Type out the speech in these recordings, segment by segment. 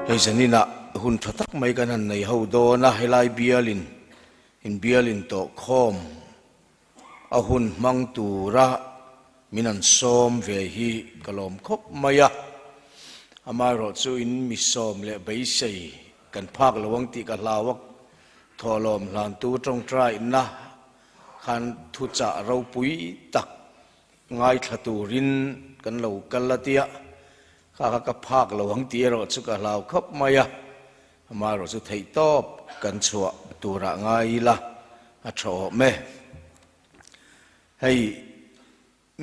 Hei zaninah hun tha tak mai kan han nei ho dawn a, helai bialin inbialin tawh khawm a hun hmang tura min han sawm ve hi ka lawm khawp mai a. Amaherawh chu in mi sawm leh beisei kan phak lo ang tih ka hlau a, thawhlawm hlantu tawngtaina khan thuchah ropui tak Ngaithla turin kan lo kal a tia, kha kha ka phak lo ang tih erawh chu ka hlau khawp mai a, amaherawh chu theihtawp kan chhuah turah ngai ila a tha awm e. Hei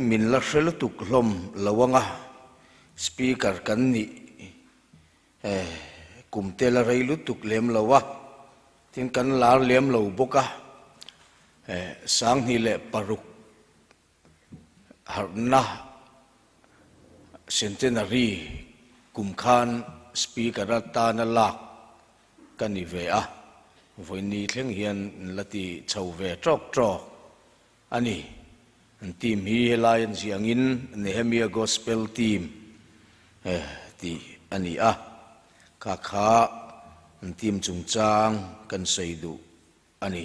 min la hre lutuk hlawm lo anga speaker kan nih kum te la rei lutuk lem lo a, tin kan lar lem lo bawk a, 2006 Harhna Centenary kum khan Speaker atana lak ka ni ve a, vawiin thleng hian an la ti chho ve tawk tawk a ni. An team hi helai an ziah angin Nehemia Gospel Team tih a ni a, kha kha an team chungchang kan sawi duh a ni.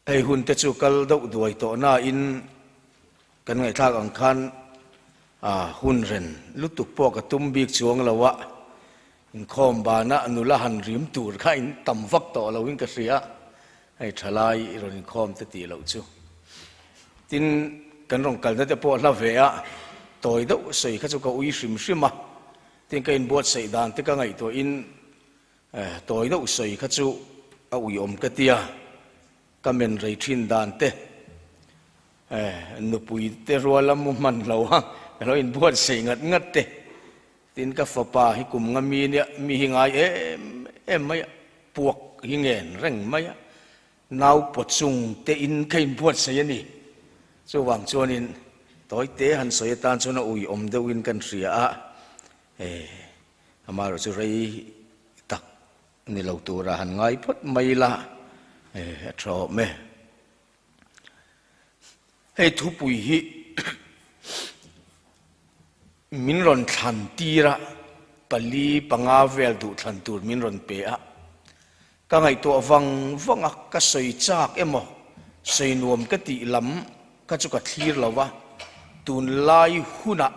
Hei hun te chu kal deuh duai tawh nain kan ngaihthlak ang khan hun ren lutuk pawh ka tum bik chuang lo a, inkhawm bana nula han rim tur kha in tam vak tawh lo in ka hria, hei thalai i rawn inkhawm te tih loh chu. Tin, kan rawn kalna te pawh hla ve a, tawi deuh sawi kha chu ka ui hrim hrim a, tin ka inbuatsaih dan te ka ngaihtuahin Tawi deuh sawi kha chu a uiawm ka tia, ka men rei thin dan te, nupui te rual a mu hman lo a, ka lo inbuatsaih ngat ngat te, tin ka fapa hi kum nga mi nia, mi hi ngai em em mai a, puak hi ngen reng mai a, nau paw chung te in ka inbuatsaih a ni. Chuvang chuanin tawi te han sawi atan chuan a uiawm deuhin kan hria a, Amaherawh chu rei tak ni lo tura han ngai phawt mai ila a tha awm e. Hei thupui hi min rawn thlan tir a, pali panga vel duh thlan tur min rawn pe a, ka ngaihtuah vang vang a, ka sawi chak emaw sawi nuam ka tih lam kha chu ka thlir lo va, tunlai hunah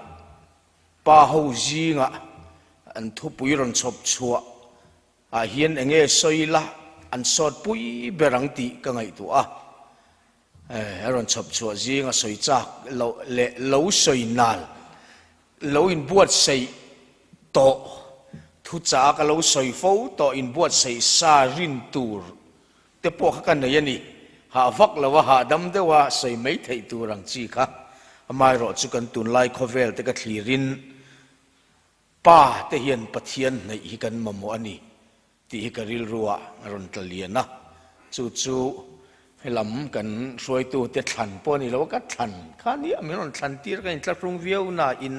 Pa ho zingah an thupui rawn chhawp chhuah ah hian eng nge sawi la an sawt pui ber ang tih ka ngaihtuah a. A rawn chhawp chhuah zinga sawi chak loh leh lo sawi nal, lo inbuatsaih tawh, thuchah ka lo sawi fo tawh inbuatsaih sa rin tur te pawh kha ka nei a ni. Hah vak lo a, hahdam deuh a sawi mai theih tur ang chi kha. Amaherawh chu kan tunlai khawvel te ka thlirin Pa te hian Pathian hnaih hi kan mamawh a ni tih hi ka rilruah a rawn tla lian a. Chu chu helam kan hruaitu te thlan pawh a ni lo a, ka thlan kha nia min rawn thlan tir ka inthlahrung viau nain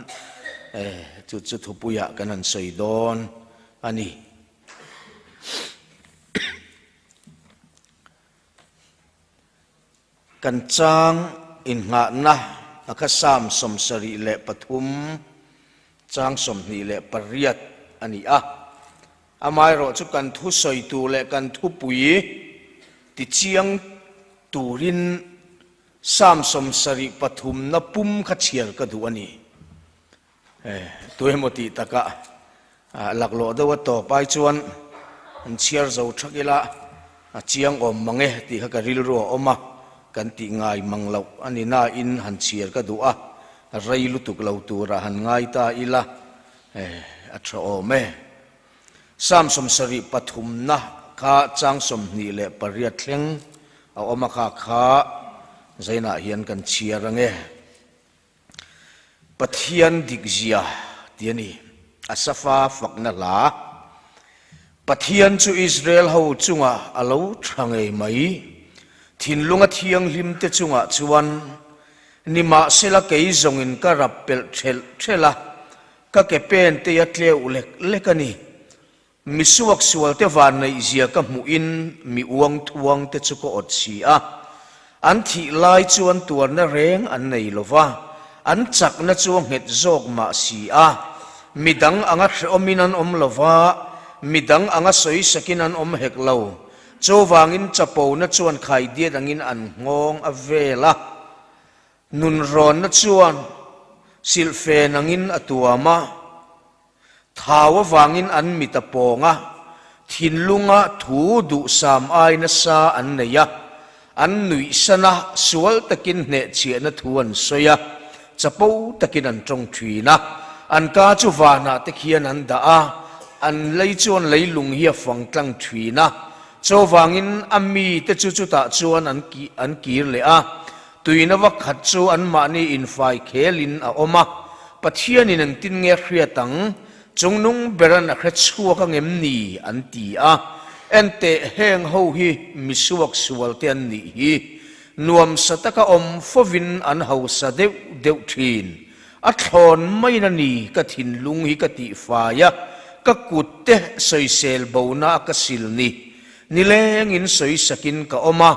chu chu thupuiah kan han sawi dawn a ni. Kan chang innghahna a kha Psalm 73 chang 28 a ni a. Amaherawh chu kan thusawi tur leh kan thupui tichiang turin Psalm 73 na pum kha chhiar ka duh a ni. Tuemaw tih takah laklawh deuh a tawp ai chuan an chhiar zo thak ila a chiang awm mang e tih kha ka rilru a awm a, kan tih ngai mang loh a ni nain han chhiar ka duh a, rei lutuk lo turah han ngai ta ila a tha awm e. Psalm 73 na kha chang 28 thleng a awm a kha kha zainah hian kan chhiar ange. Pathian dikzia ti a ni. Asafa fakna hla. Pathian chu Israel ho chungah a lo tha ngei mai. Thinlunga thianghlimte chungah chuan, Nimahsela kei zawngin ka rap pelh thelh thelh a, ka ke pen te a tleuh lek lek a ni. Mi suaksualte vanneihzia ka hmuhin mi uangthuangte chu ka awt si a. An thih lai chuan tuarna reng an nei lo va, an chakna chu a nghet zawk mah si a. Mi dang anga hrehawmin an awm lo va, mi dang anga sawisakin an awm hek lo. Chuvangin chapona chuan khaidiat angin an nghawng a vel a. Nunrawnna chuan silhfen angin a tuam a. Thau avangin an mit a pawng a, thinlunga thu duhsam ai nasa an nei a, an nuihsan a, sual takin hnehchhiahna thu an sawi a, chapo takin an tawng thin a, an ka chu vanah te khian an dah a, an lei chuan leilung hi a fang tlang thin a, chuvangin a mite chu chutah chuan an kir leh a. Tuina va khat chu anmahni infai khelin a awm a, Pathianin engtin nge a hriat ang? Chungnung beran a hre chhuak angem ni? an ti a. Enteh, heng ho hi mi suak sual te an nih hi. Nuamsa taka awm fovin an hausa deuh deuh thin. A thlawn maiin a ni ka thinlung hi ka tihfai a, ka kut te sawisel bona a ka sil ni. Nilengin sawisakin ka awm a,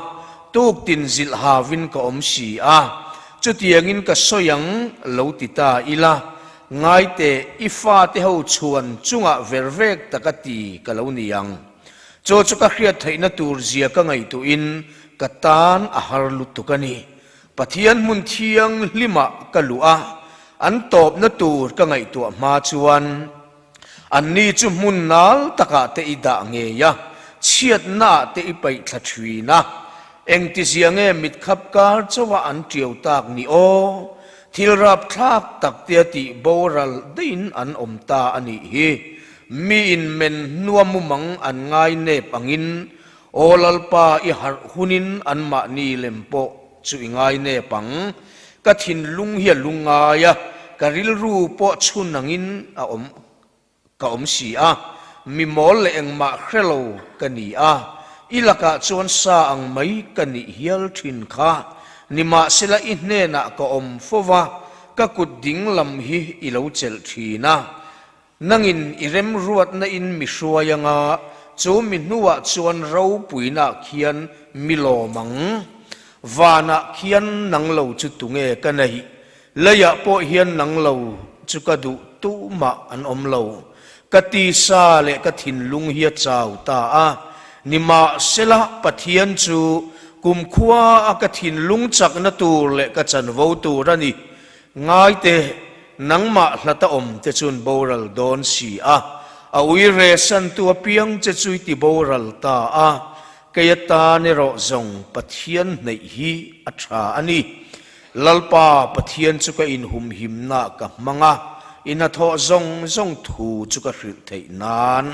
tuktin zilh havin ka awm si a, chutiangin ka sawi ang lo ti ta ila, ngaite i fate ho chhuan chungah vervek taka ti ka lo ni ang. Chaw chu ka hriat theihna tur zia ka ngaihtuhin ka tan a har lutuk a ni. Pathian hmun thianghlimah ka luh a, an tawpna tur ka ngaihtuah hma chuan, Anni chu hmun nal takah te i dah ngei a, chhiatnaah te i paih thla thin a. Engtizia nge mitkhap kar chauha an ṭiau tak ni aw? Thil rapthlak tak tia tih boral daihin an awm ta a nih hi. Miin men hnua mumang an ngai nep angin, Aw Lalpa i harh hunin anmahni lem pawh chu i ngai nep ang. Ka thinlung hi a lungngai a, ka rilru pawh chhun angin a awm ka awm si a, mi mawl leh engmah hre lo ka ni a, i lakah chuan sa ang mai ka nih hial thin kha. Nimahsela i hnenah ka awm fo va, ka kut ding lam hi i lo chelh thin a. Nangin i remruatna in mi hruai anga, chu mi hnuah chuan ropuina khian mi lawm ang. Vanah khian nang lo chu tunge ka neih? Leiah pawh hian nang lo chu ka duh tumah an awm lo. Ka tisa leh ka thinlung hi a chau ta a, nimahsela Pathian chu kumkhua a ka thinlung chakna tur leh ka chanvo tur a ni. Ngaite, nangmah hlata awm te chuan boral dawn si a, a ui re santu apiang che chu i ti boral ta a, kei atan erawh zawng Pathian hneih hi a tha a ni. Lalpa Pathian chu ka inhumhimna ka hmang a, i hnathawh zawng zawng thu chu ka hrilh theih nan.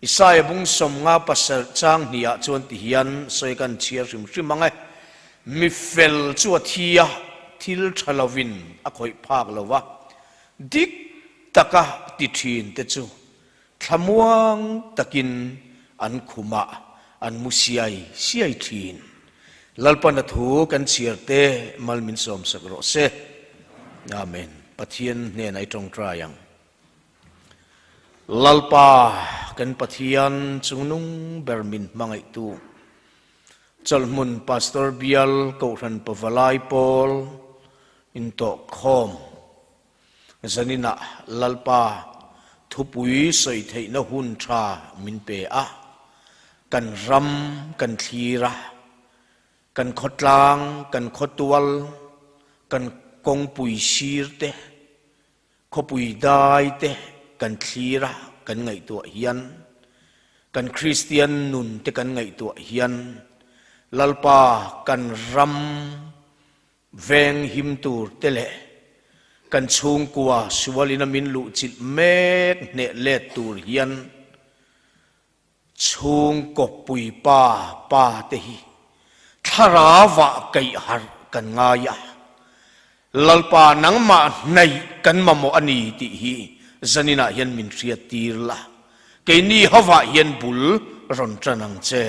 Isaia bung 50 pasarh chang hnihah chuan tihian sawi kan chhiar hrim hrim ang e, Mi fel chu a thi a, thil tha lovin a khawih phak lo va, dik taka ti thin te chu thlamuang takin an khumah an mu siai siai thin. Lalpana thu kan chhiar te mal min sawmsak rawh se. Amen. Pathian hnenah i tawngtai ang. Lalpa kan Pathian chungnung ber min hmangaihtu, Chawlhmun Pastor Bial Kohhran Pavalai Pawl intawhkhawm zaninah Lalpa thupui sawi theihna hun tha min pe a, kan ram kan thlir a, kan khawtlang, kan khawtual, kan kawngpui sir te, Khawpui dai te kan thlir a, kan ngaihtuah hian, kan Kristian nun te kan ngaihtuah hian, Lalpa kan ram veng him tur te leh kan chhungkua sualin a min luhchilh mek hneh let tur hian Chhungkaw puipa pa te hi thlarauah kaih harh kan ngai a, Lalpa nangmah hnaih kan mamawh a ni tih hi zaninah hian min hriattir la, keini hovah hian bul rawn tan ang che.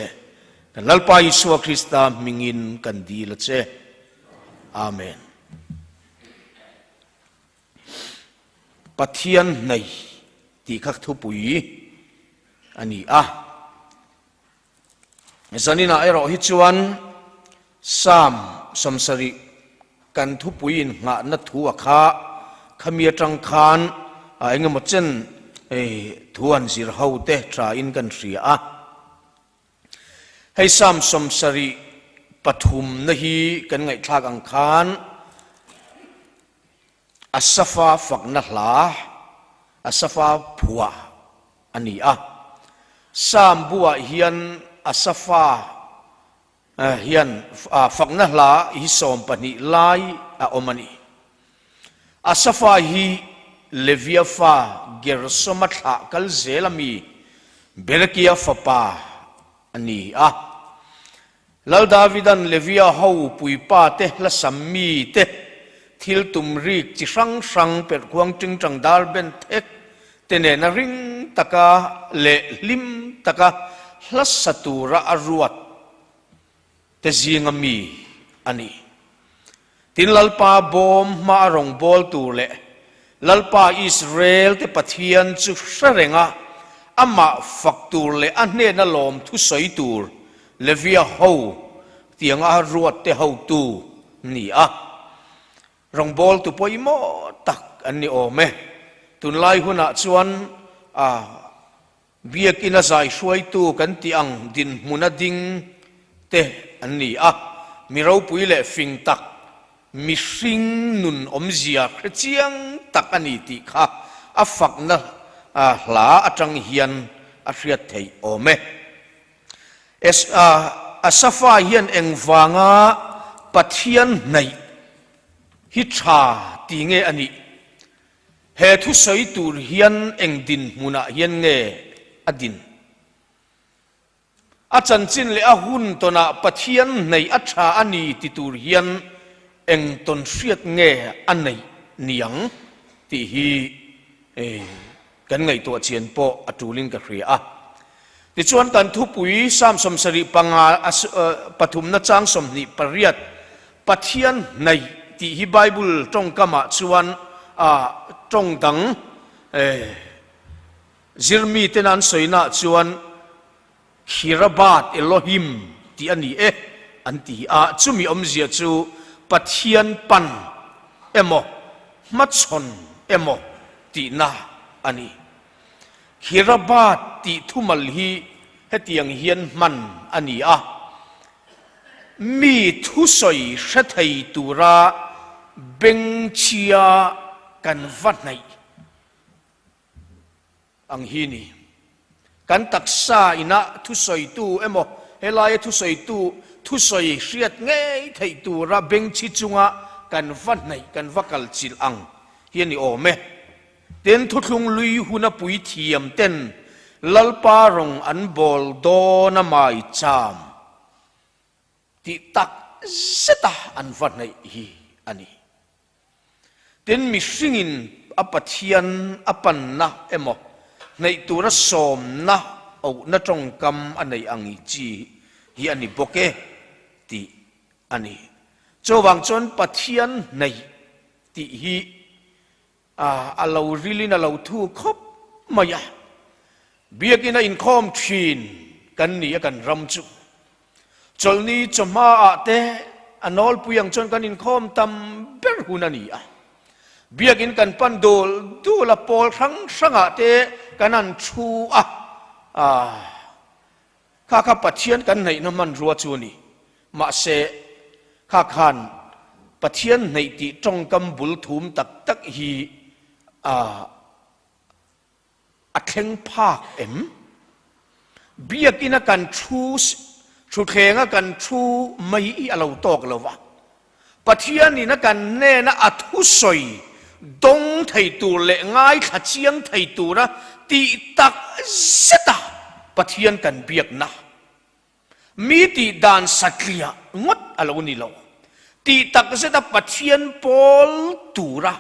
Kan Lalpa Isua Krista hmingin kan dil a che. Amen. Pathian hnaih tih kha thupui a ni a. Zaninah erawh hi chuan Psalm 70 kan thupui innghahna thu a kha, khami atang khan Engemaw chen thu an zir ho te tha in kan hria a. Hei Psalm 73 na hi kan ngaihthlak ang khan Asafa fakna hla, Asafa phuah a ni a. Psalm buah hian Asafa hian fakna hla hi 12 lai a awm a ni. Asafa hi Levia fa Gersoma thlah kal zel ami Berekia fapa a ni a. Lal Davidan Levia ho puipa te hla sam mi te thil tum rik chi hrang hrang perhkhuang tingtang dar ben thek te nena ring taka leh hlim taka hla sa tura a ruat te zinga mi a ni. Tin Lalpa bawm hma a rawngbâwl tûr leh Lalpa Israel-te Pathian chu hre reng a, amah fak tûr leh a hnêna lâwm thusawi tûr Levia ho tianga a ruatte hotu ni a. Rawngbâwltu pawimawh tak an ni awm e. Tûnlai hunah chuan a Biakina zai hruaitu kan tih ang dinhmuna ding te an ni a, mi ropui leh fing tak, mihring nun awmzia hre chiang tak a ni tih kha a fakna hla atang hian a hriat theih awm e. Asafa hian engvanga Pathian hnaih hi tha ti nge a nih? He thusawi tur hian eng dinhmunah hian nge a din? A chanchin leh a hun tawnah Pathian hneih a tha a ni ti tur hian eng tawn hriat nge a neih niang tih hi kan ngaihtuah chian pawh a tulin ka hria a. Tichuan kan thupui Psalm 70 panga pathumna chang 28 Pathian hnaih tih hi Bible tawngkamah chuan tawng dang zirmiten an sawinaah chuan Khirabat Elohim tih a ni e an ti a, chumi awmzia chu Pathian pan emaw hmachhawn emaw tihna a ni. Khirabat tih thumal hi hetiang hian hman a ni a, Mi thusawi hre thei tura bengchhia kan va hnaih ang hi ni. Kan taksa inah thusawitu emaw helaia thusawitu thusawi hriat ngei theih tura bengchhi chunga kan va hnaih kan va kalchilh ang hi a ni awm e. Tin, thuthlung lui huna puithiam ten Lalpa rawng an bawl dawn a mai cham tih tak zeta an va hnaih hi a ni. Tin, mihringin a Pathian a panna emaw hnaih tura sawmna ohna tawngkam a neih ang chi hi a ni bawk e tih a ni. Chuvang chuan Pathian hnaih tih hi A, a lo rilin a lo thu khawp mai a. Biakina inkhawm thin kan ni a kan ram chu. Chawlhni chawhma ah te a nawlpui ang chuan kan inkhawm tam ber hun a ni a. Biakin kan pan dul dul a, pawl hrang hrang ah te kan han thu a. A, kha kha Pathian kan hnaihna hmanrua chu a ni. Mahse, kha khan Pathian hnaih tih tawngkam bul thum tak tak hi a a thleng phak em? Biakina kan thu thuthlenga kan thu mai hi a lo tawk lo va. Pathianin a kan hnena a thusawi dawng thei tur leh ngaithla chiang thei tura tih tak zeta Pathian kan biakna Mi tih dan satliah ngawt a lo ni lo. Tih tak zeta Pathian pawl tura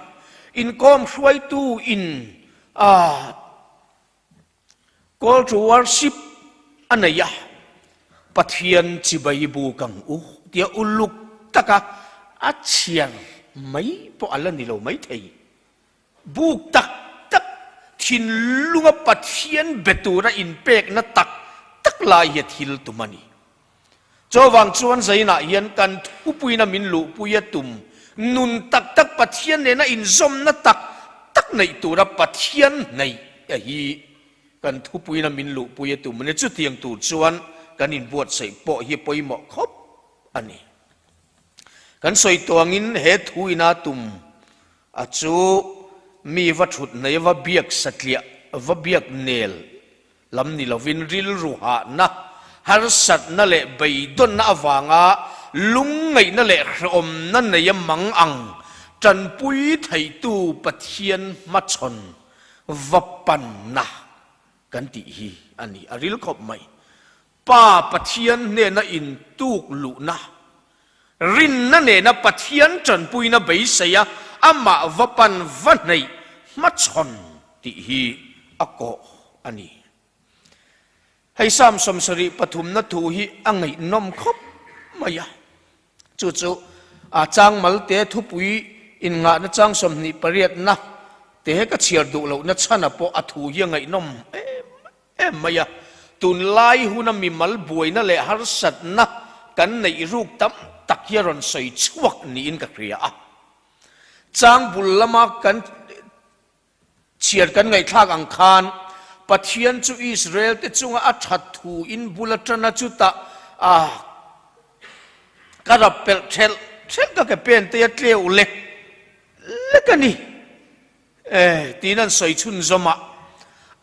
inkawm hruaitu in a call to worship a nei a, Pathian chibai buk ang u tia uluk taka a chhiar mai pawh a la ni lo maithei. Buk tak tak, thinlunga Pathian be tura inpekna tak tak lai hi a thil tum a ni. Chuvang chuan zainah hian kan thupuina min luhpui a tum, nun tak tak Pathian nena inzawmna tak tak neih tura Pathian hnaih a hi kan thupuina min luhpui a tum a ni. Chutiang tur chuan kan inbuatsaih pawh hi pawimawh khawp a ni. Kan sawi tuangin he thu ina tum a chu mi va thut hnaih va biak satliah va biak nel lam ni lovin rilru hahna, harsatna leh beidawnna avanga lungngaihna leh hrehawmna neia mang ang tanpui theihtu Pathian hmachhawn va panna kan tih hi a ni. A ril khawp mai. Pa Pathian hnena intuk luhna, rinna nena Pathian tanpuina beiseia amah va pan va hneih hmachhawn tih hi a kawh a ni. Hei Psalm 70 pathumna thu hi a ngaihnawm khawp mai a. Chu chu a chang malte thupui inngahna chang 20 pariatna te ka chhiar duh lohna chhana pawh a thu hi a ngaihnawm em em mai a. Tunlai huna mimal buaina leh harsatna kan neih ruk tam tak hi a rawn sawi chhuak niin ka hria a. Chang bul lama kan Chhiar kan ngaihthlak ang khan Pathian chu Israel te chunga a that thu in bul atana chutah a ka rap pelh thelh thelh ka ke pen te a tleu lek lek a ni e tiin an sawi chhunzawm a.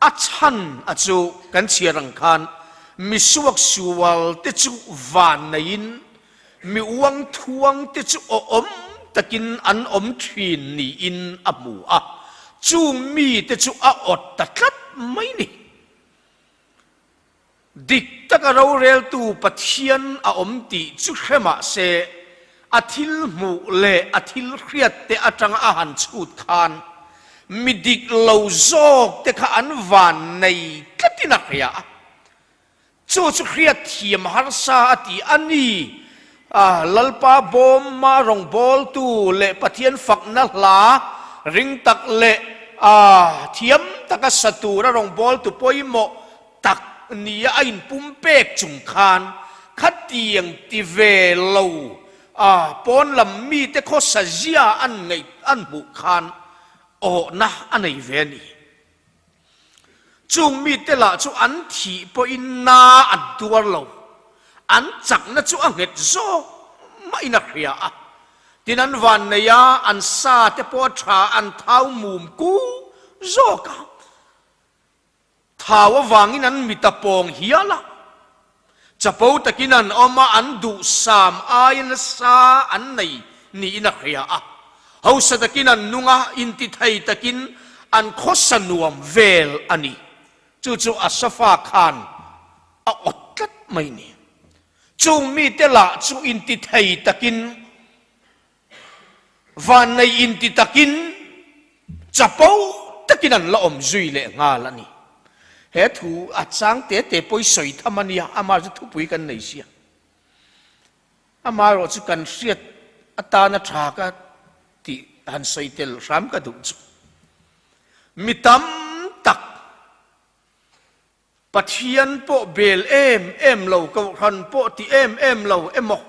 A chhan a chu kan chhiar ang khan misuak sual te chu van neiin Mi uang thuang te chu awm takin an awm thin niin a hmu a, chung mite chu a awt ta tlat mai ni. Dik taka roreltu Pathian a awm tih chu hre mah se, a thil hmuh leh a thil hriat te atanga a han chhut khan mi dik lo zawk te kha an van nei tlatin a hria a. Chu chu hriatthiam harsa a ti a ni. A Lalpa bawmma rawngbawltu leh Pathian fakna hla ring tak leh a thiam taka sa tura rawngbawltu pawimawh tak nia a inpumpek chung khan khatiang ti ve lo a pawn lam mite khawsa zia an ngaih an hmuh khan awhna a nei ve a ni. Chung mite lah chu an thih pawhin na an tuar lo, an chakna chu a nghet zawk mahin a hria a. Tin, an vannei a, an sa te pawh a tha, an thau mum ku zawk a. Thau avangin an mit a pawng hial a. Chapo takin an awm a, an duhsam aia nasa an nei niin a hria a. Hausa takin an nung a, intithei takin an khawsa nuam vel a ni. Chu chu Asafa khan a awt tlat mai ni. Chung mite lah chu intithei takin Vannei inti takin chapo takin an la awm zui leh nghal a ni. He thu a chang te te pawh i sawi tham a nia, amah chu thupui kan nei sia. Amaherawh chu kan hriat atana tha ka tih han sawi tel hram ka duh chu. Mi tam tak. Pathian pawh bel em em lo, kohhran pawh ti em em lo emaw,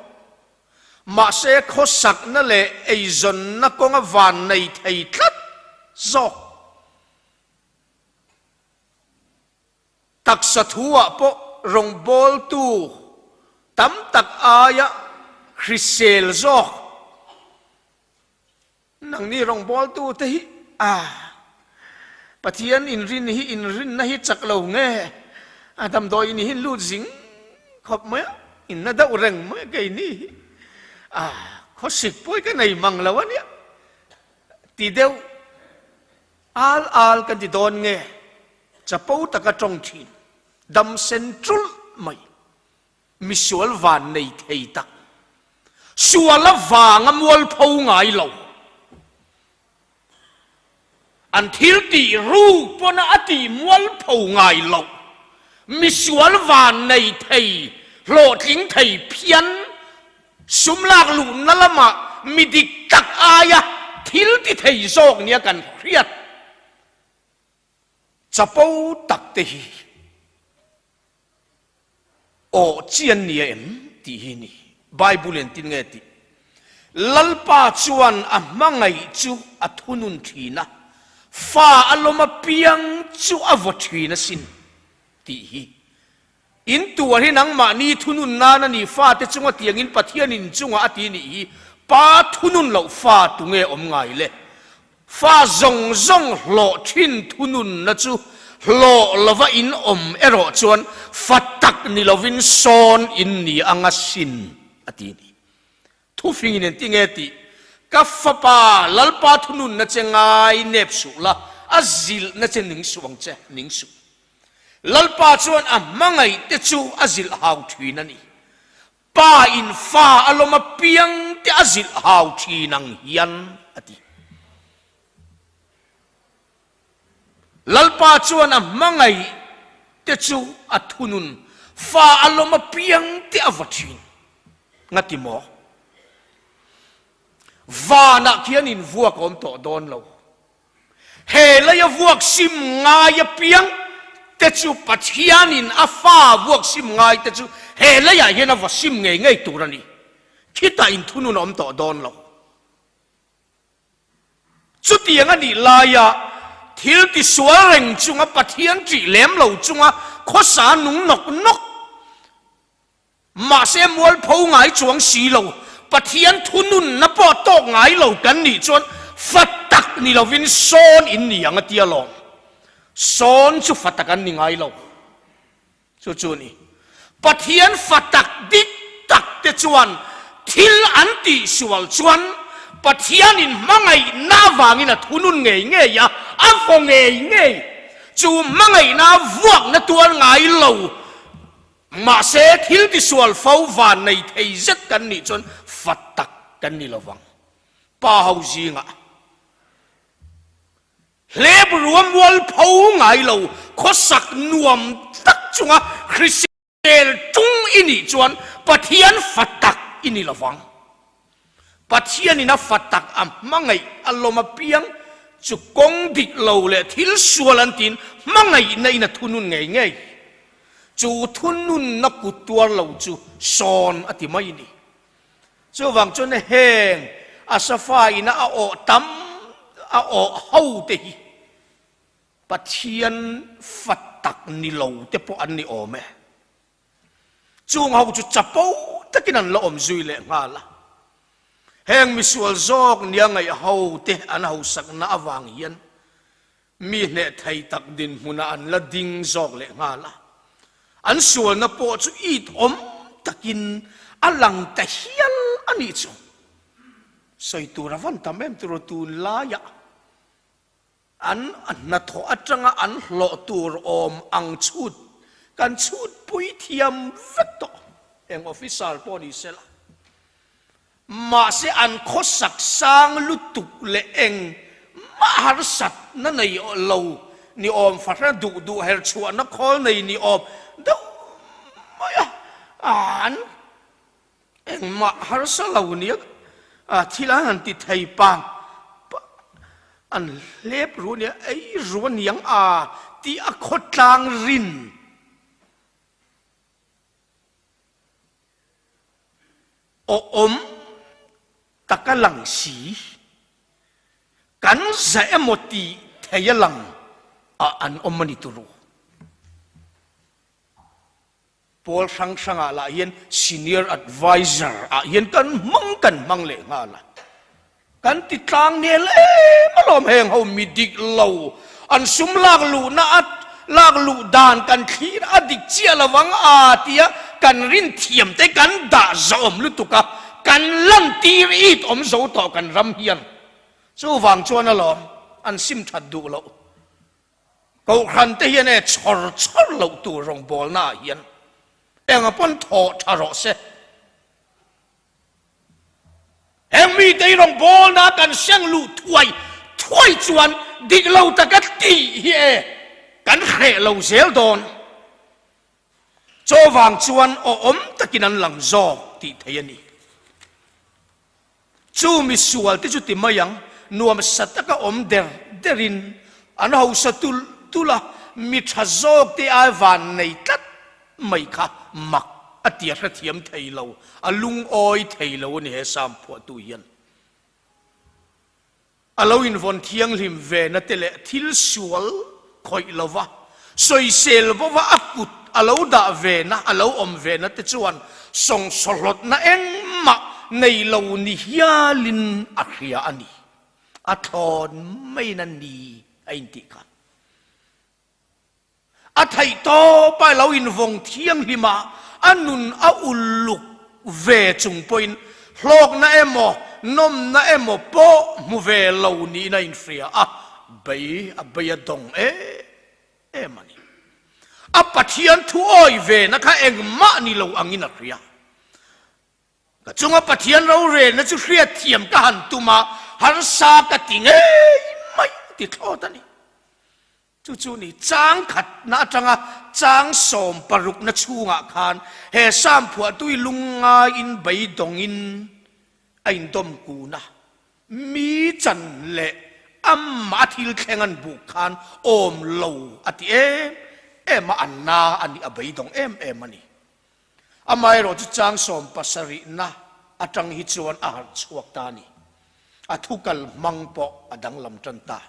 mahse khawsakna leh eizawnna kawnga van nei thei tlat zawk. Taksa thu-ah pawh rawngbawltu tam tak aia hrisel zawk. Nangni rawngbawltu te hi a Pathian inrin hi inrinna hi chak lo nge a damdawi in hi lut zing khawp mai a, inna deuh reng mai a keini hi a khawsik pawi ka nei mang lo a nia ti deuh al al kan ti dawn nge chapo taka tawng thin dam sen ṭulh mai. Misual van nei thei tak. Sual avanga mualpho ngai lo. An thil tih ruk pawn a tih mualpho ngai lo. Misual van nei thei, hlawhtling thei phian, sum lak luhna lamah mi dik tak aia thil ti thei zawk nia kan hriat chapo tak te hi. Aw chian nia em tih hi ni. Bible in tin nge tih? Lalpa chuan a hmangaih chu a thunun thin a. Fa a lawm apiang chu a vaw thin asin tih hi. In tuar hi nangmahni thunun nan a ni, fate chunga tiangin Pathian in chungah a ti nih hi, Pa thunun loh fa tunge awm ngai le? Fa zawng zawng hlawh thin thununna chu hlawh lova in awm erawh chuan fa tak ni lovin sawn in ni anga sin a ti a ni. Thufingin engti nge tih? Ka fapa, Lalpa thununna che ngai nep suh la, a zilhna che ning suh ang che, ning suh. Lalpa chuan a hmangaih te chu a zilh hau thin a ni. Pa in fa a lawm apiang te a zilh hau thin ang hian, a ti. Lalpa chuan a hmangaih te chu a thunun, fa a lawm apiang te a va thin. Ngati maw? Vanah khian invuak a awm tawh dawn lo. He leia vuak sim ngai apiang te chu Pathianin a fa vuak sim ngai te chu he leiah hian a va sim ngei ngei tur a ni. Khitah inthunun a awm tawh dawn lo. Chutiang a nih laia thil tisual reng chunga Pathian ṭih lem lo chunga khawsa nung nawk nawk, mahse mualpho ngai chuang si lo, Pathian thununna pawh tawk ngai lo kan nih chuan fa tak ni lovin sawn in ni ang a tia lawm. Sawn chu fa tak an ni ngai lo. Chu chu ni. Pathian fa tak dik tak te chuan thil an tih sual chuan Pathianin hmangaihna avangin a thunun ngei ngei a, a vaw ngei ngei. Chu hmangaihna vuakna tuar ngai lo. Mahse thil tisual fo van nei thei zet kan nih chuan fa tak kan ni lovang. Pa ho zingah. Hlep ruamual pho ngai lo, khawsak nuam tak chunga hrisel tung i nih chuan Pathian fa tak i ni lovang. Pathianin a fa tak a hmangaih a lawm apiang chu kawng dik lo leh thil sual an tiin hmangaihna in a thunun ngei ngei. Chu thununna kut tuar lo chu sawn a ti mai ni. Chuvang chuan heng a safa ina a awh tam a awh ho te hi Pathian fa tak ni lo te pawh an ni awm e. Chung ho chu chapo takin an la awm zui leh nghal a. Heng misual zawk nia ngaih ho te an hausakna avang hian Mi hneh thei tak dinhmunah an la ding zawk leh nghal a, an sualna pawh chu it awm takin a lang ta hial a nih chu. Sawi tur a van tam em tiraw tunlaiah an hnathawh atanga an hlawh tur awm ang chhut kan chhutpui thiam vek tawh eng officer pawh ni sela. Mahse an khawsak sang lutuk leh eng mah harsatna nei lo ni awm fahran duh duh her chhuahna khawl nei ni awm deuh mai a, an engmah harsa lo nia thil an han ti thei pang an hlep ru nia ei ru aniang a tih a khawtlang rin. Awm taka lang si, kan za emaw tih thei a lang ah an awm a ni turu. Pawl hrang hrangah lah hian Senior Adviser ah hian kan hmang kan hmang leh nghal a. Kan ti tlang nel em alawm heng ho mi dik lo an sum lak luhna a lak luh dan kan thlir a dik chiah lo ang a tia kan rin thiam te kan dah zawm lutuk a kan lan tir it awm zo tawh kan ram hian chuvang chuan alawm an sim that duh loh kohhran te hian e chhawr chhawr loh tur rawngbawlna ah hian enga pawn thawh tha rawh se. Heng mite hi rawngbawlna kan seng luh thuai thuai chuan dik lo taka tih hi e kan hreh lo zel dawn. Chaw vang chuan awhawm takin an lang zawk tih theih a ni. Chu misual te chu ti mai ang, nuamsa taka awm der derin an hausa tulh tulh a, mi tha zawk te ai van nei tlat mai kha mak a ti a hrethiam thei lo, a lungawi thei lo a ni he Psalm phuahtu hian. A lo invawn thianghlim ve na te leh thil sual khawih lova sawisel bova a kut a lo dah ve na, a lo awm ve na te chuan sawngsawhlawtna engmah nei lo ni hialin a hria a ni. A thlawn maiin a ni a intih kha. A theih tawp a lo invawng thianghlim a, a nun a uluk ve chung pawhin hlawkna emaw nawmna emaw pawh hmu ve lo niin a inhria a, bei a bei a dawng em em a ni. A Pathian thu awi vena kha engmah ni lo angin a hria. Ka chunga Pathian rorelna chu hriatthiam ka han tum a, harsa ka ti ngei mai ti thlawt a ni. Chu chu ni chang khatna atanga chang sawm parukna chhungah khan he Sam phuahtui lungngaiin beidawngin a indawm kun a, mi chan leh amah a thil thleng an buk khan awm lo a ti em em a, a na a ni, a beidawng em em a ni. Amaherawh chu chang sawm pasarihna atang hi chuan a harh chhuak ta a ni. A thu kal hmang pawh a danglam tan ta.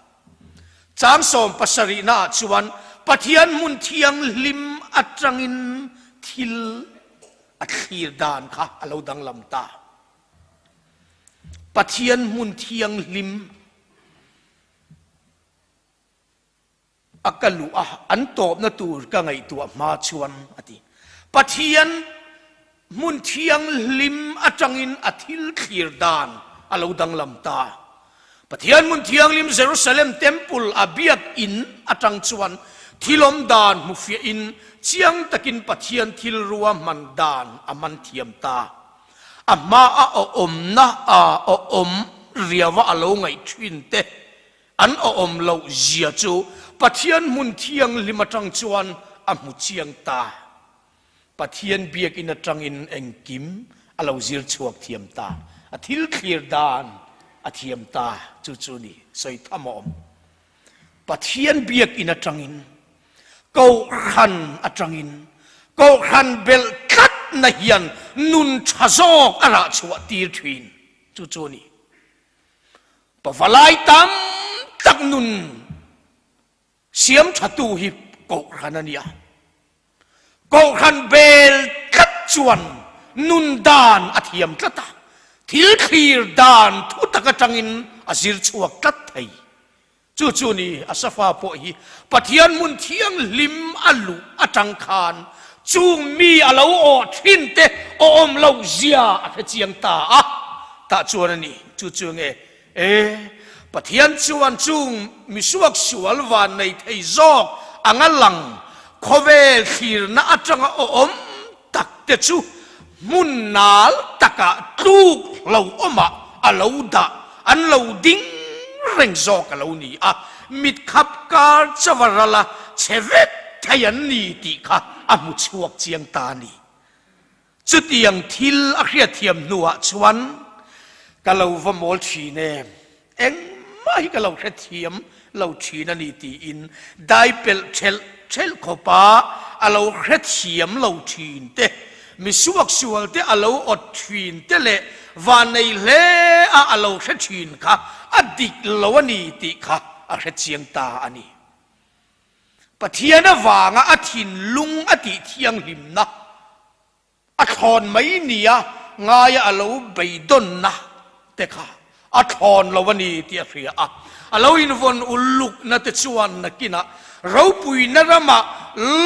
Chang sawm pasarihna ah chuan Pathian hmun thianghlim atangin thil a thlir dan kha a lo danglam ta. Pathian hmun thianghlim. A ka luh a, an tawpna tur ka ngaihtuah hma chuan a ti. Pathian hmun thianghlim atangin a thil thlir dan a lo danglam ta. Pathian hmun thianghlim Jerusalem Temple a biakinn atang chuan thil awm dan hmufiahin chiang takin Pathian thil ruahman dan a man thiam ta. A hma a awmna a awm riaua a lo ngaih thin te An awm loh zia chu Pathian hmun thianghlim atang chuan a hmu chiang ta. Pathian biakinn atangin engkim a lo zir chhuak thiam ta. A thil thlir dan a thiam ta. Chu chu ni sawi tham a awm. Pathian biakinn atangin, Kohhran atangin, Kohhran belh tlatna hian nun tha zawk a rah chhuah tir thin. Chu chu ni. Pavalai tam tak nun siam thatu hi Kohhran a nia. Kohhran bel tlat chuan nun dan a thiam tlat a, thil thlir dan thu tak atangin a zir chhuak tlat thei. Chu chu ni Asafa pawh hi Pathian hmun thianghlim a luh atang khan chung mi a lo awh thin te awm loh zia a hre chiang ta a, tah chuan a ni. Chu chu nge e Pathian chuan chung mi suak sual van nei thei zawk anga lang khawvel thlirna atanga awm tak te chu hmun nal takah tluk lo awmah a lo dah, an lo ding reng zawk a lo ni a, mit khap kar chauha rala che vek thei an ni tih kha a hmu chhuak chiang ta a ni. Chutiang thil a hriatthiam hnuah chuan ka lo va mawl thin em? Engmah hi ka lo hrethiam lo thin a ni tiin dai pelh thelh thelh khawpa a lo hrethiam lo thin te, mi suaksual te a lo awt thin te leh vannei hle a a lo hre thin kha a dik lo a ni tih kha a hrechiang ta a ni. Pathian avanga a thinlung a tih thianghlimna A thlawn mai nia ngaia a lo beidawnna te kha a thlawn lo a ni tih a hria a. A lo invawn ulukna te chuan nakinah ropuina ramah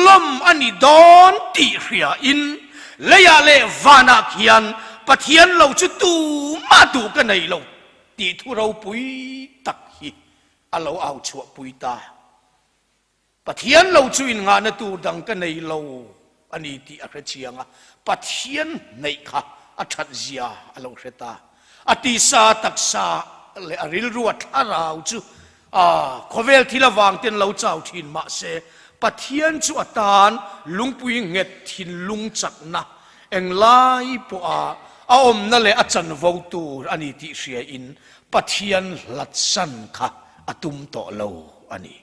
lawm a ni dawn tih hriain leiah leh vanah khian Pathian lo chu tumah duh ka nei lo tih thu ropui tak hi a lo au chhuahpui ta. Pathian lo chu innghahna tur dang ka nei lo a ni tih a hre chiang a, Pathian hneih kha a that zia a lo hre ta. A tisa taksa leh a rilrua thlarau chu a khawvel thil avang ten lo chau thin mah se, Pathian chu a tan lungpui nghet thinlung chakna englai pawha a awmna leh a chanvo tur a ni tih hriain Pathian hlatsan kha a tum tawh lo a ni.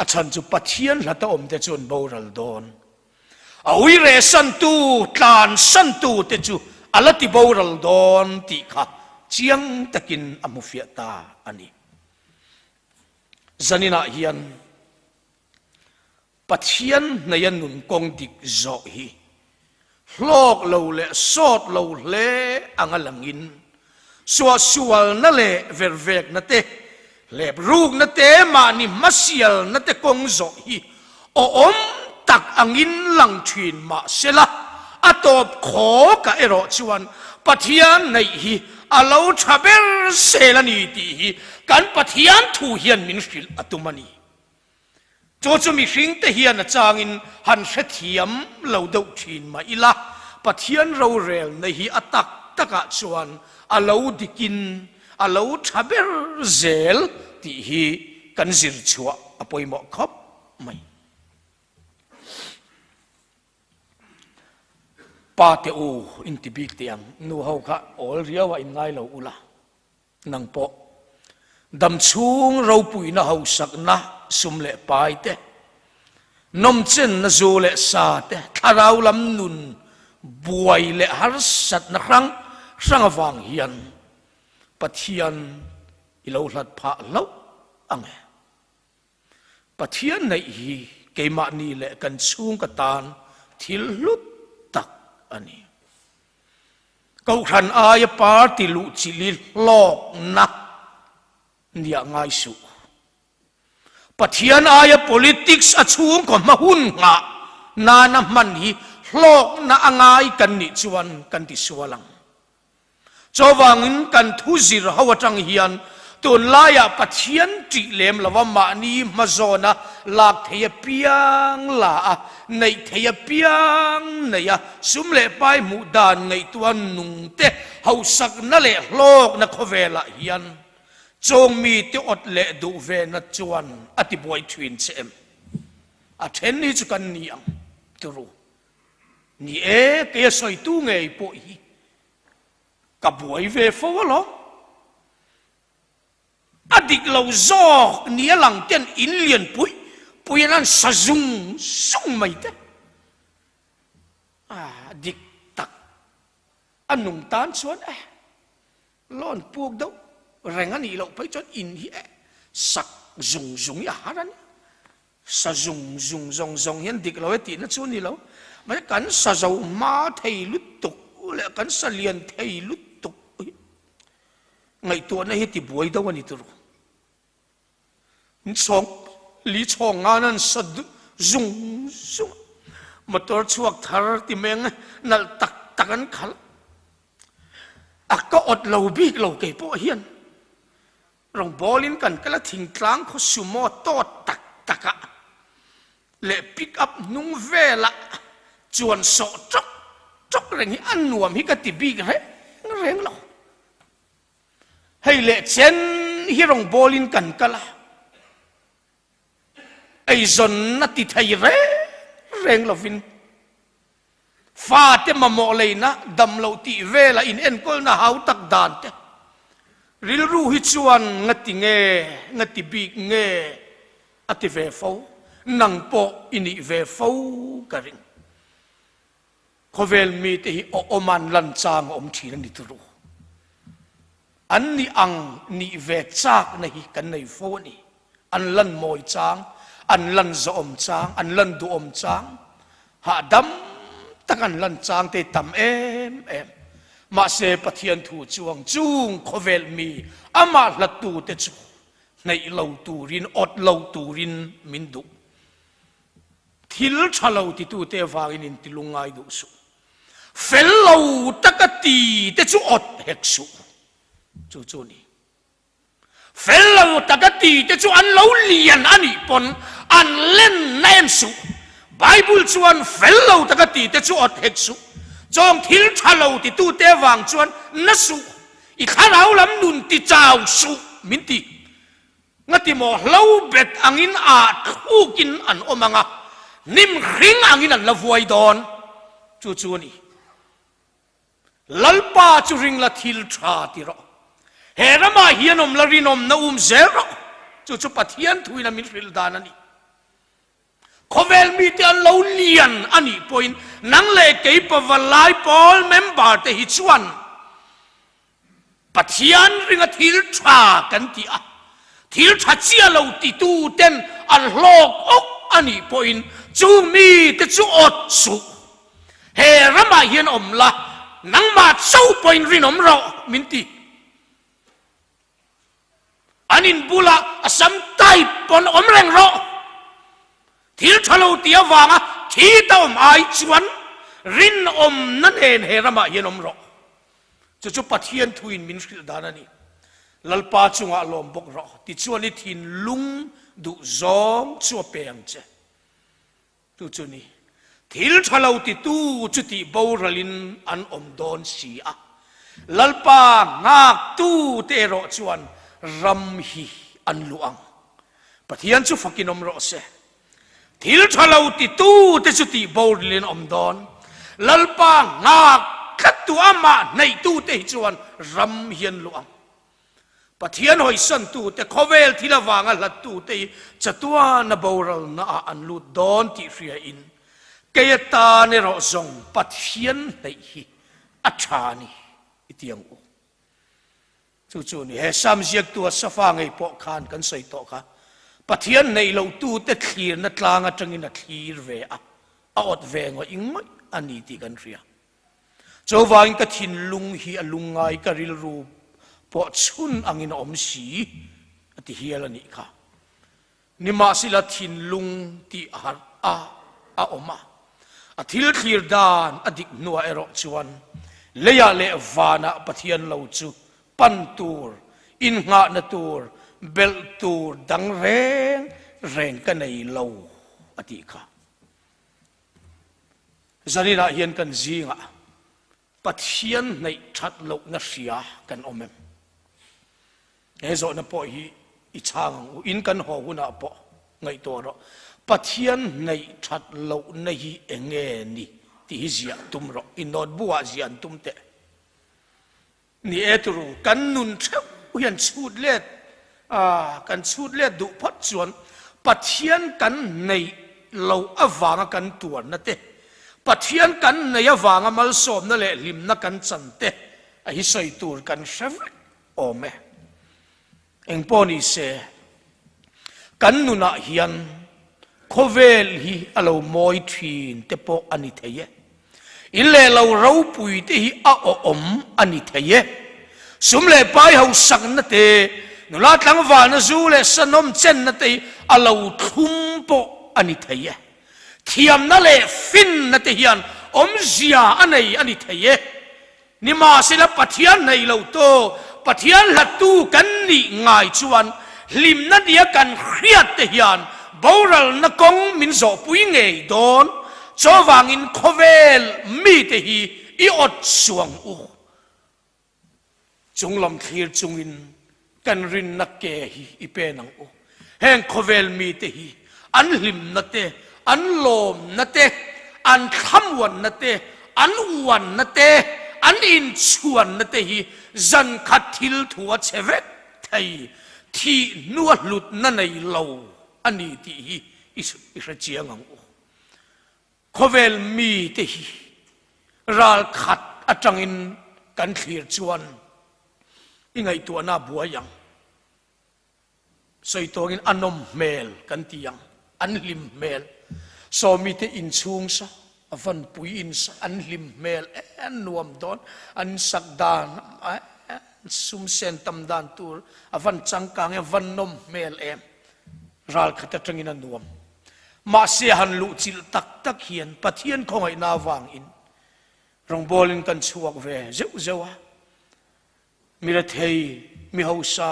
A chhan chu Pathian hlata awmte chu an boral dawn. A uire santu, tlan santu te chu a la ti boral dawn tih kha chiang takin a hmu fiah ta a ni. Zaninah hian Pathian hneia nun kawng dik zawh hi hlawk lo leh sawt lo hle anga langin suahsualna leh vervekna te, hleprukna te, mahni hmasialna te kawng zawh hi awhawm tak angin lang thin mah sela, a tawp khawkah erawh chuan Pathian neih hi a lo tha ber zel a ni tih hi kan Pathian thu hian min hrilh a tum a ni. Chu chu mihringte hian a changin han hrethiam lo deuh thin mah ila, Pathian rorelna hi a tak takah chuan a lo dikin a lo tha ber zel tih hi kan zir chhuah a pawimawh khawp mai. Pa te u inti bik teh ang, nu ho kha awl riau a inngai lo ula. Nang pawh damchhung ropuina hausakna sum leh pai te, nawmchenna zu leh sa te, thlarau lam nun buai leh harsatna hrang hrang avang hian Pathian i lo hlat phah hlauh ang e. Pathian neih hi keimahni leh kan chhungka tan thil hlut tak a ni. Kohhran aia party luhchilh i hlawkna nia ngai suh. Pathian aia politics a chhungkaw hma hun nghah nana hman hi hlawkna a ngai kan nih chuan kan ti sual ang. Chuvangin kan thu zir ho atang hian tunlaiah Pathian ṭih lem lova mahni hmazawna lak thei apiang la a, neih thei apiang nei a, sum leh pai hmuh dan ngaihtuah nungte hausakna leh hlawkna khawvelah hian chawng mite awt leh duh vena chuan a tibuai ṭhin che em? A ṭhen hi chu kan ni ang turu. Ni e, kei a sawitu ngei pawh hi ka buai ve fo alawm. A dik lo zawk ni a lang ten in lian pui pui an an sa zung zung mai te. A dik tak a nung tan chuan e loan puk deuh reng a nih loh phei chuan in hi e sak zung zung hi a har a ni. Sa zung zung zawng zawng hian dik lo e tihna chu a ni lo. Mahse kan sa zo hma thei lutuk leh kan sa lian thei lutuk hi ngaihtuahna hi tibuai deuh a ni turu. Chhawng li chhawng ngan an sa zung zung a, motor chhuak thar ti meng nalh tak tak an khalh a, ka awt lo bik lo kei pawh hian. Rawngbawlin kan kal a thingtlang khaw sumo tawt tak takah leh pick up hnung velah chuan sawh tawk tawk reng hi a nuam hi ka ti bik reng reng lo. Hei leh chen hi rawngbawlin kan kal a, eizawnna ti thei reng reng lovin Fate mamawh leina dam loh tih vela in enkawlna hau tak dan te rilru hi chuan ngati nge, ngati bik nge a ti ve fo, nang pawh i nih ve fo ka ring. Khawvel mite hi awhawm an lan chang a awm thin a ni turu. An nih ang nih ve chakna hi kan nei fo a ni. An lan mawi chang, an lan zawhawm chang, an lan duhawm chang, hahdam tak an lan chang te tam em em. Mahse Pathian thu chuang chung khawvel mi amah hlattu te chu hneih lo turin, awt lo turin min duh. Thil tha lo titute avangin intilungngai duh suh. Fel lo taka ti te chu awt hek suh. Chu chu ni. Fel lo taka ti te chu an lo lian a nih pawn an len na en suh. Bible chuan fel lo taka ti te chu awt hek suh. Chawng thil tha lo titu te avang chuan na suh. I thlarau lam nun ti chau suh min ti. Ngati maw hlo bet angin ah thlukin an awm ang a, hnim hring angin an la vuai dawn. Chu chu a ni. Lalpa chu ring la thil tha ti rawh. He ramah hian awm la rinawmna um zel rawh. Chu chu Pathian thuin a min hrilh dan a ni. Khawvel mite an lo lian a nih pawhin nang leh kei pavalai pawl member te hi chuan. Pathian ringa thil tha kan ti a, thil tha chiah lo titu ten an hlawk awk a nih pawhin chu mite chu awt suh. He ramah hian awm la, nangmah chauh pawhin rinawm rawh min ti. An in bulah a sam type pawn awm reng rawh. Thil tha lo tih avanga thi ta awm ai chuan rinawmna nen he ramah hian awm rawh. Chu chu Pathian thuin min hrilh dan a ni. Lalpa chungah lawm bawk rawh, tichuan i thinlung duh zawng chu a pe ang che. Chu chu ni, thil tha lo titu chu tih boralin an awm dawn si a, Lalpa nghaktute erawh chuan ram hi an luh ang. Pathian chu fakin awm rawh se. Thil tha lo titute chu tih boralin an awm dawn, Lalpa nghak tlattu amah hnaihtute hi chuan ram hi an luh ang. Pathian hawisantute, khawvel thil avanga hlattute hi chatuana boralnaah an lut dawn tih hriain, kei atan erawh zawng Pathian hneih hi a tha a ni i ti ang u. Chu chu ni, he Sam ziaktu a safa ngei pawh khan kan sawi tawh kha, Pathian hneih lohtute thlirna tlang atangin a thlir ve a, a awt ve ngawih ngawih a ni tih kan hria. Chuvangin ka thinlung hi a lungngai, ka rilru pawh chhun angin a awm si, a ti hial a nih kha. Nimahsela thinlung tih a harh a, a awm a. A thil thlir dan a dik hnuah erawh chuan leiah leh vanah Pathian lo chu pan tur, innghahna tur, belh tur dang reng reng ka nei lo, a tih kha. Zaninah hian kan zingah Pathian hnaih that lohna hria kan awm em? He zawhna pawh hi i chhang ang u. In kan haw hunah pawh ngaihtuah rawh. Pathian hnaih that lohna hi eng nge ni tih hi ziah tum rawh. I notebook ah ziah an tum teh. Ni e turu, kan nun theuh hian chhut let a, kan chhut let duh phawt chuan Pathian kan neih loh avanga kan tuarna te, Pathian kan neih avanga malsawmna leh hlimna kan chan te a hi sawi tur kan hre vek awm e. Engpawh ni se, kan nunah hian khawvel hi a lo mawi thin te pawh a ni thei e. In leh lo ropui te hi a awhawm a ni thei e. Sum leh pai hausakna te, nula tlangvalna zu leh sanawm chenna te hi a lo thlum pawh a ni thei e. Thiamna leh finna te hian awmzia a nei a ni thei e. Nimahsela Pathian hnaih lo tu, Pathian hlattu kan nih ngai chuan hlimna nia kan hriat te hian boralna kawng min zawhpui ngei dawn. Chuvangin khawvel mite hi i awt suang u. Chunglam thlir chungin Kan rinna ke hi i pen ang u. Heng khawvel mite hi an hlimna te, an lawmna te, an thlamuanna te, an uanna te, an inchhuanna te hi zan khat thil thu a che vek thei, thih hnua hlutna nei lo a ni tih hi i hre chiang ang u. Khawvel mite hi ral khat atangin kan thlir chuan i ngaihtuahna a buai ang. Sawi tawngin a nawm hmel kan ti ang, an hlim hmel. Sawmite inchhung sa, a vanpui in sa, an hlim hmel e, an nuam dawn, an sak dan, sum sen tam dan tur a van changkang e, a van nawm hmel em. Ral khat atangin a nuam. Mahse han luhchilh tak tak hian Pathian khawngaihna avangin Rawngbawlin kan chhuak ve zeuh zeuh a, mi rethei, mi hausa,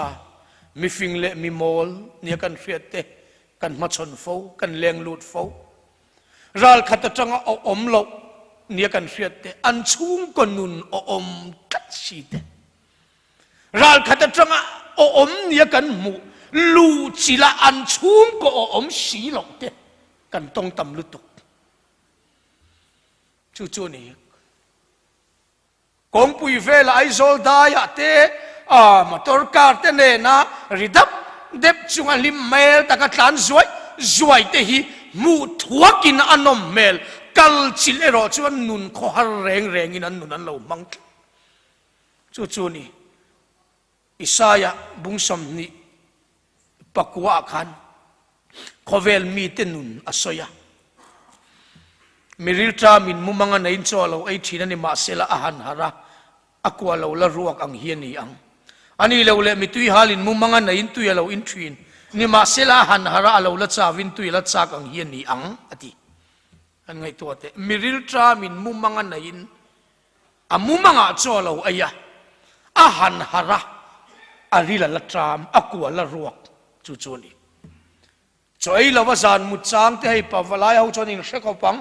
mi fing leh mi mawl nia kan hriat te kan hmachhawn fo, kan leng lut fo. Ralkhat atanga awm loh nia kan hriat te an chhungkaw nun awm tlat si te, ralkhat atanga awm nia kan hmuh luhchilh a an chhungkaw awm si loh te kan tawng tam lutuk. Chu chu a ni. Kawngpui vela Aizawl daiah te motor car te nena ri dap dep chunga hlim hmel taka tlan zuai zuai te hi hmuh thuakin a nawm hmel. Kal chilh erawh chuan nun khawhar reng rengin an nun an lo hmang tlat. Chu chu a ni. Isaia bung 20 pakua ah khan khawvel mite nun a sawi a. Mi rilṭamin mumanga neiin chaw a lo ei ṭhin a ni mahsela a han harh a, a kua lo la ruak ang hi a ni ang. A ni lo leh mi tui halin mumanga neiin tui a lo in ṭhin ni mahsela a han harh a, a lo la chavin tui a la chak ang hi a ni ang, a ti. An ngaihtuah teh. Mi rilṭamin mumanga neiin A mumangah chaw a lo ei a, a han harh a, a ril a la ṭam, a kua la ruak chu chu a ni. Chaw ei lova zan mut chang te hei pa valai ho chuan in hre khawp ang,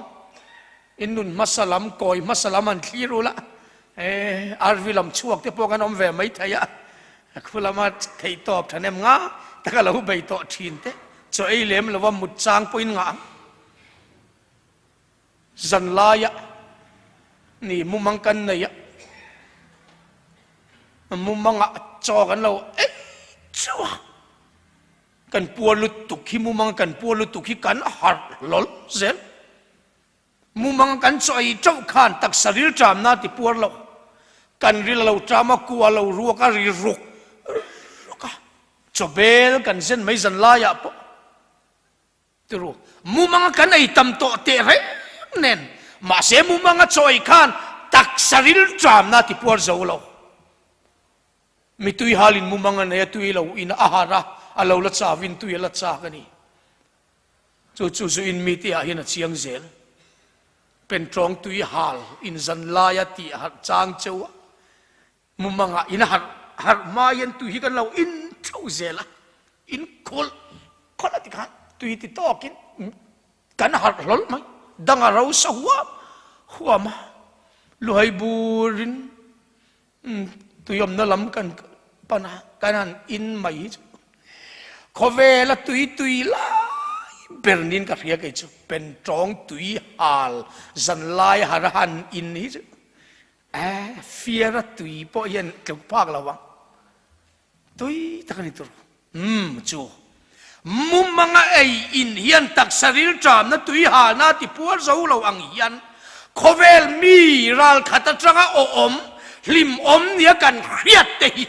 in nun hmasa lam, kawi hmasa lam an thlir ul a, eh RV lam chhuak te pawh kan awm ve mai thei a, khu lama theihtawp ṭhahnem nga taka lo bei tawh ṭhin te, chaw ei lem lova mut chang pawhin ngah ang. Zan laia ni mumang kan nei a, mumangah chaw kan lo ei chauh a, kan puar lutuk hi mumang kan puar lutuk hi kan harh hlawl zel. Mumang kan chaw ei chauh khan taksa ril ṭamna ti puar lo, kan ril a lo ṭam a, kua a lo ruak a, ri ruk ruk a, chaw bel kan zen mai zan laiah pawh. Tiru, mumanga kan ei tam tawh teh reng nen, mahse mumanga chaw ei khan taksa ril ṭamna ti puar zo lo. Mi tui halin mumanga nei a tui lo in a harh a, a lo la chavin tui a la chak a ni. Chu chu zu in mi tihah hian a chiang zel. Pentawng tui hal in zan laia tih harh chang cheu a, Mumangah in harh harh hma hian tui hi kan lo in theuh zel a, in khawlh khawlh a ti khan tui ti tawkin kan harh hlawl mai, dang a ro sa huam huam a, luhai burin tui awmna lam kan pan a, kan han in mai hi chu khawvela tui tui lai ber niin ka hria kei chu, pentawng tui hal zanlai harh a han in hi chu. Eh, fiara tui pawh hian tluk phak lo ang. Tui tak a ni tur. Umm, chu. Mumanga ei in hian taksa rilṭamna tui halna ti puar zo lo ang hian khawvel mi ralkhat aṭanga awhawm, hlimawm nia kan hriat te hi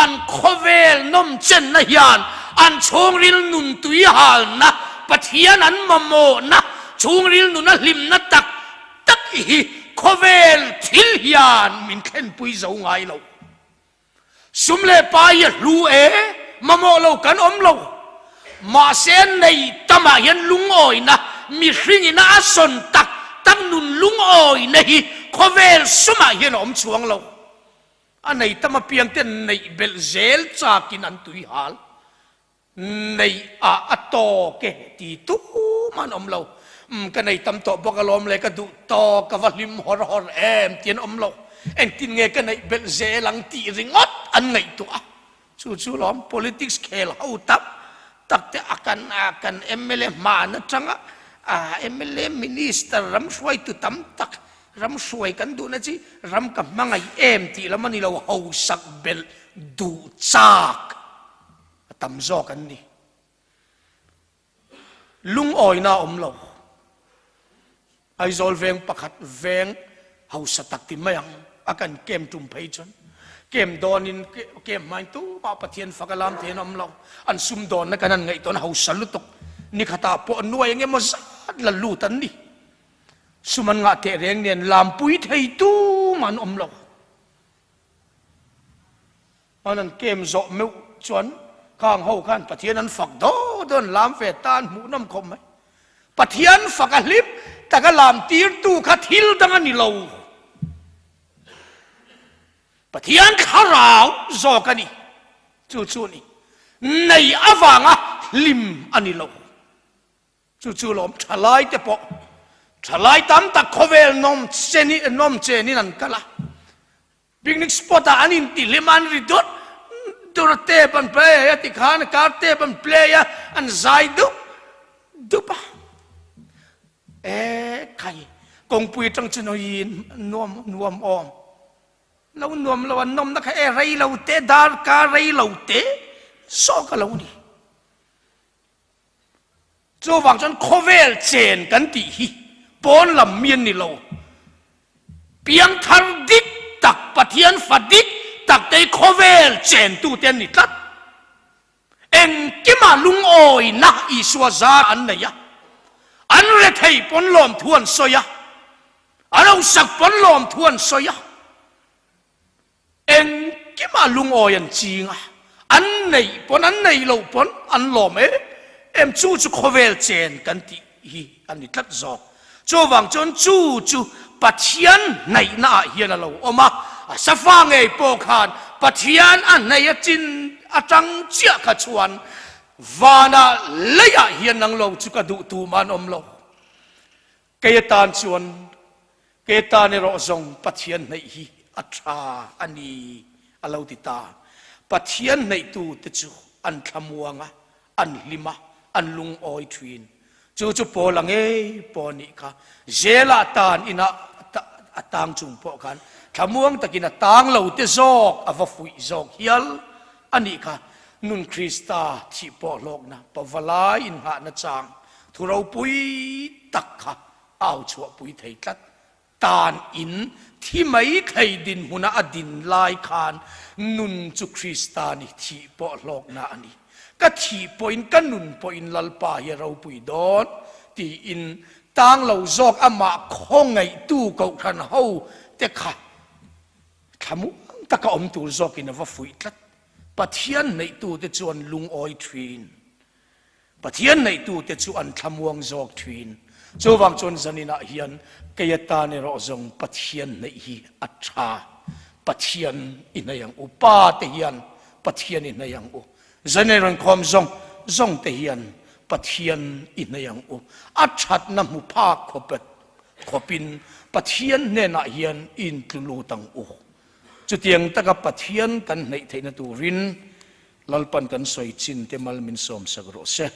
An khawvel nawmchenna hian an chhungril nun tuihalna, Pathian an mamawhna, chhungril nuna hlimna tak tak hi khawvel thil hian min thlenpui zo ngai lo. Sum leh pai hi a hlu e, mamawh lo kan awm lo. Mahse nei tamah hian lungawina, mihringina a sawn tak tak nun lungawina hi khawvel sumah hian a awm chuang lo. A nei tam apiang ten neih belh zel chakin an tui hal. Neih ah a tawk e ti tum an awm lo. Umm ka nei tam tawh bawk alawm le ka duh tawk ka va hlim hawr hawr em ti an awm lo. Engtin nge ka neih belh zel ang tih ringawt an ngaihtuah a. Chu chu lawm politics khel ho tam tak te a kan a kan mla hman atanga a mla minister ram hruaitu tam tak ram hruai kan duhna chi ram ka hmangaih em tih lam a ni lo hausak belh duh chak a tam zawk an ni. Lungawina a awm lo. Aizawl veng pakhat veng hausa tak ti mai ang a kan kem tum phei chuan kem dawnin kem hmain tumah Pathian fak a lam thei an awm lo. An sumdawnna kan han ngaihtuahna hausa lutuk nikhatah pawh nuai eng emaw zat la lut an ni. Sum an ngah teh reng nen lampui thei tumah an awm lo. An an kem zawh meuh chuan khang ho khan Pathian an fak daw daw an lam ve ta an hmuh nawm khawp mai. Pathian fak a hlim tak a lam tirtu kha thil dang a ni lo. Pathian thlarau zawk a ni. Chu chu a ni. Nei avanga hlim a ni lo. Chu chu lawm thalai te pawh thalai tam tak khawvel nawm nawm chenin an kal a. Picnic spot ah an intihlim a, an ri dut dut a, tape an play a tikhan car tape an play a, an zai dup dup a. E khai, kawngpui atang chuan hawi nuam nuam awm lo nuam lo an nawmna kha e rei lo te darkar rei lo te zawk a lo ni. Chuvang chuan khawvel chen kan tih hi pawn lam mi an ni lo. Piangthar dik tak, Pathian fa dik tak te. te hi khawvel chentute an ni tlat. Engkima lungawina Isua zar an nei a, an rethei pawn lawmthu an sawi a, an hausak pawn lawmthu an sawi a. Engkimah lungawi an ching a, an neih pawn an neih loh pawn an lawm em em, chu chu khawvel chen kan tih hi a ni tlat zawk. Chuvang chuan chu chu Pathian hnaihna ah hian a lo awm a, a safa ngei pawh khan Pathian a hnaih a chin atang chiah kha chuan vanah leiah hian nang lo chu ka duh tumah an awm lo. Kei atan chuan Ke tan erawh zawng Pathian hnaih hi a tha a ni, a lo ti ta. Pathian hnaihtute chu an thlamuang a, an hlim a, an lungawi thin. Chu chu Paula ngei pawh a nih kha. Zela tan inah a tang chung pawh khan thlamuang takin a tang lo te zawk a va fuih zawk hial a nih kha. Nun Krista thih pawh hlawkna, pavalai inngahna chang thu ropui tak kha Au chhuahpui thei tlat. Tan in thi mai thei dinhmuna a din lai khan nun chu Krista ni thih pawh hlawkna a ni. Ka thih pawhin ka nun pawhin Lalpa hi a ropui dawn tiin tang lo zawk amah khawngaihtu kohhran ho te kha thlamuang taka awm tur zawkin a va fuih tlat. Pathian neihtute chuan lungawi thin. Pathian neihtute chu an thlamuang zawk thin. Chuvang chuan zaninah hian kei atan erawh zawng Pathian neih hi a tha. Pathian i nei ang u. Pa te hian Pathian i nei ang u. Zanin rawn khawm zawng zawng te hian Pathian i nei ang u. A thatna hmu phak khawpin Pathian hnenah hian i intlu lut ang u. Chutiang taka Pathian kan hneih theihna turin Lalpan kan sawi chin te mal min sawmsak rawh se.